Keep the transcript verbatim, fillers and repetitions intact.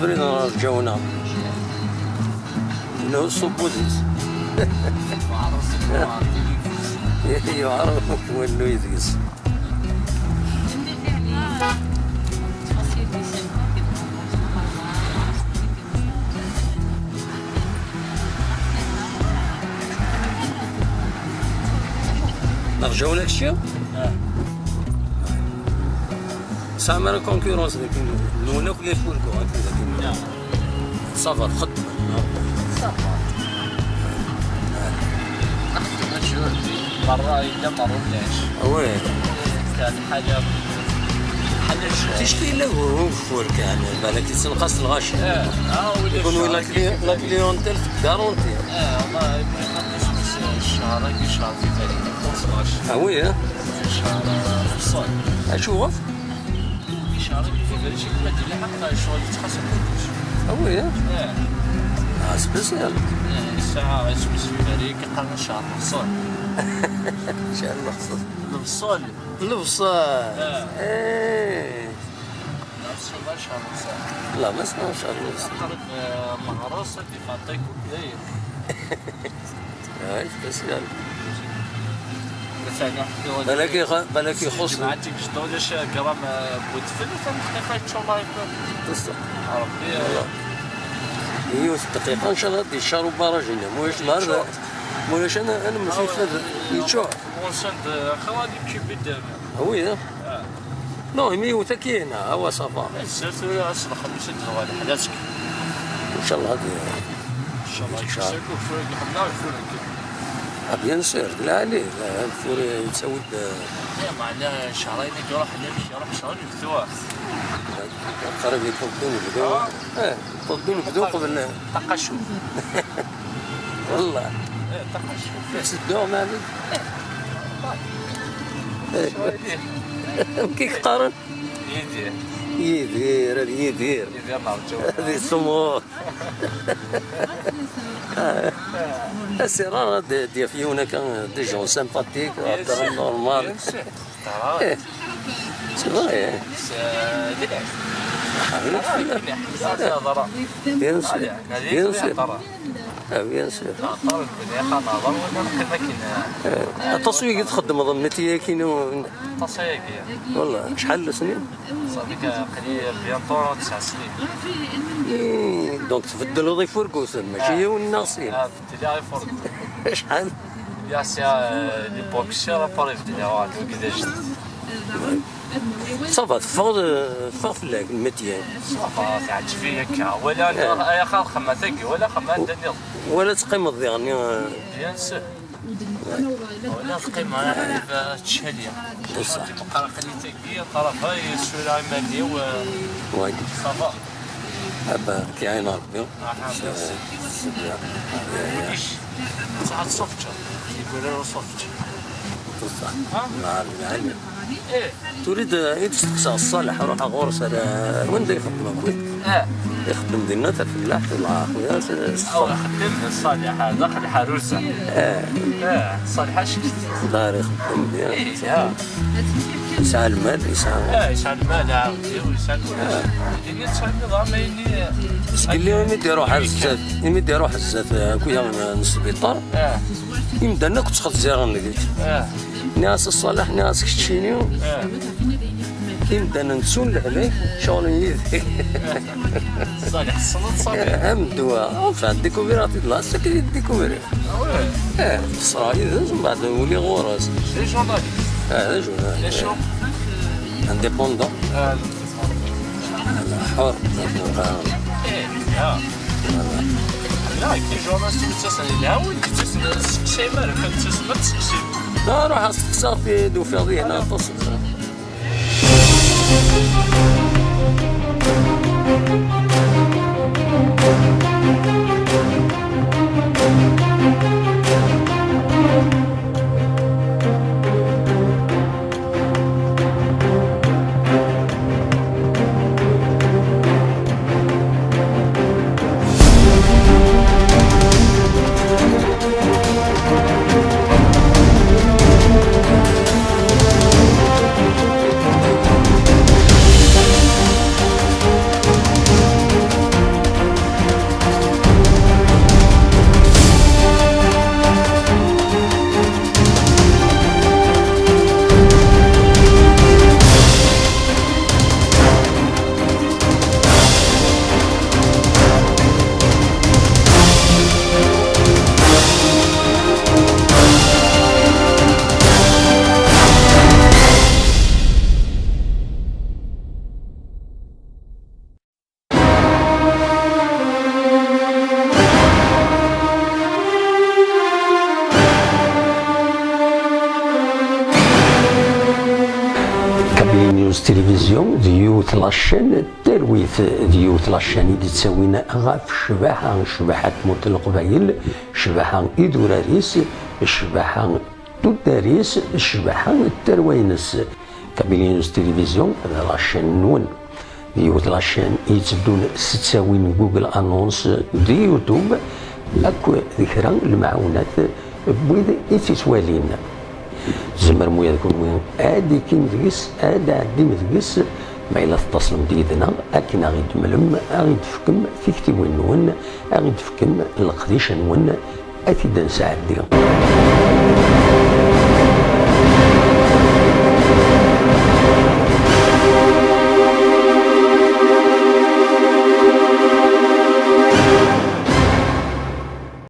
Abrid n rǧawna. Yella uṣubbu deg-s. Yuɛer wannu deg-s. Neɣ jawna kečči? Tesɛam ara concurrence dagi, nwen akk d ifurku, akken dagi. Ça va, txeddmem. Ça va. Nxeddem acu, merra yella, merra ulac. Oui. Kan lḥala, lḥala ccɣel. Ticki yella ugeffur kan, balak yessenqas lɣaci. Eh, ah, ulac. Ikun la cli-, la clientèle garantie. Eh, والله يبغي يخلص بس الشهر، هاكي شهر في بالي، يخلص الغاش. Ah oui, hein? الشهر، آه، فصل. Acuɣef? Icehṛen di tebrit, ma d-yella ḥaq, ccɣel yettxaṣṣa kullec. Ah oui, hein? Eh. Ah, spécial. Eh, yesɛa isem-is Farid, qqaren cceɛr lebṣel. Cceɛr lebṣel. Lebṣel. Lebṣel. Eh. Eh. Lebṣel, cceɛr lebṣel. La, ma smaɣ cceɛr lebṣel. Aqrib, eh, meɣres, ad ifaṭ akk dayen. Ay, spécial. Balak ix-, balak ixuṣṣ. Ǧemɛa-tt-id ulac gram, eh, n wedfel, u tama dqiqa yeččur la ifer. Tusseq. Ṛebbi, eh, yiwet dqiqa, ncallah ad d-yeččar ubaraj-nni. Mulac, ma d-, mulac, ad n-, ad nemmet ifad yeččur. Ɣur-sen d xawa di kubid. Ah oui, hein? Ah. Non, imi iwet akkin, awa, ça va. Azal tura ass n lxemmis ad d-tuɣal ḥdask. Inchallah ad. Inchallah, ad yecceɛ. Yekfa ugeffur-agi, ḥemmleɣ ageffur-agi. Ah, bien sûr, d lɛali, ageffur yettawi-d, eh, meɛna cehrayen ad iruḥ, ad iruḥ ccɣel yebdu. Qrib yewweḍ-d unebdu. Ah. Eh, yewweḍ-d unebdu qbel. Taqacumt. Wallah. Eh, taqacumt. Ttedduɣ, Malik. Eh. Amek i k-qqaren? Yidir. Yidir, ad Yidir. Yidir Merǧu. Ad isumur. Ah. Asirar ad d-yaf yiwen akka, des gens sympathiques, bien sûr, normal. Bien sûr. Eh, c'est vrai, hein. Ah, bien sûr. Bien sûr. Ah, bien sûr. Eh, aṭas wigi txeddmeḍ métier-agi-inu? Aṭas ayagi. Wallah, acḥal n snin? Ṣafi aql-i bientôt tesɛa snin. Eh, donc tbeddleḍ ifurguten, mačči yiwen neɣ sin. Ah, beddleɣ ifurguten. Acḥal? Lliɣ sɛiɣ, eh, l'époque, c'est rapport i beddleɣ, wagi d ajdid. Ça va, teffeɣ, teffeɣ fell-ak le métier. Ça va, teɛǧeb-iyi akka. Wala, eh, ay axir xedmeɣ tagi, wala xedmeɣ anda nniḍen. Wala teqqimeḍ diɣen, eh. Bien sûr. Wala teqqimeḍ, eh, tcali. Bṣeḥ. Meqqar aql-i tagi, ṭṭrafay, sura iman-iw, eh, ça va. Haba, k-iɛin Rebbi. Aha, merci. Ulac. Tesɛa ṣṣufǧa. Yeggul ara ṣṣufǧa. Bṣeḥ. Ha? Nɛam, nɛam. Eh. Tura i d-, i d-steqsaɣ Ṣṣaleḥ, ruḥeɣ ɣur-s ar, ar wanda ixeddem akk. Eh. Ixeddem dinna tafellaḥt, wala s-, s-, awa, ixeddem Ṣṣaleḥ, daxel ḥarusa. Eh. Eh, Ṣṣaleḥ acu? Dar ixeddem, ya. Eh, ya. Yesɛa lmal, yesɛa. Eh, yesɛa lmal, ɛawed, yesɛa kullec. Ah. Deg-i ttɛenniḍ am ayen i, zgelli imi d-iruḥ ar zdat, imi d-iruḥ zdat, eh, akk-ya n, n sbiṭar, ah, imdanen akk ttxezziren deg-k. Ah. Nniɣ-as a Ṣṣaleḥ, nniɣ-as keččini, ah, imdanen ttun lehlak, ceɣlen yid-k. Ṣṣaleḥ, tessneḍ Ṣṣaleḥ? Am ddwa, enfin, découvrir-t-id là, c'est que découvrir. Ah ouais. Eh, qeṣṣreɣ yid-s, mbeɛd uli ɣur-s. D acu? Ah, d acu? D acu? Indépendant. Ah, d indépendant. Ḥur. Eh, ya. Voilà. La, kif journaliste, yettasen yelha, win yettasen, testeqsayem ara, kan tettasem, ma testeqsim. La, ruḥ ad testeqsaḍ, tufiḍ-d hna aṭas. Télévision d yiwet la chaîne n talwit, d yiwet la chaîne i d-ittawin ɣef ccbaḥa, ccbaḥa n tmurt n Leqbayel, ccbaḥa idurar-is, ccbaḥa tuddar-is, ccbaḥa n tarwa-ines. Kabylie News Télévision d la chaîne-nwen. D yiwet la chaîne i yetteddun s ttawin n Google Annonce d YouTube, akk d kra n lemɛawnat n wid i tt-ittwalin. Tzemrem ula d kunwi ad d-ikim deg-s, ad d-tɛeddim deg-s, ma yella tettaslem-d yid-neɣ akken ad ɣ-id-temlem, ad ɣ-id-tefkem tiktiwin-nwen, ad ɣ-id-tefkem leqdic-nwen, ad t-id-nesɛeddi.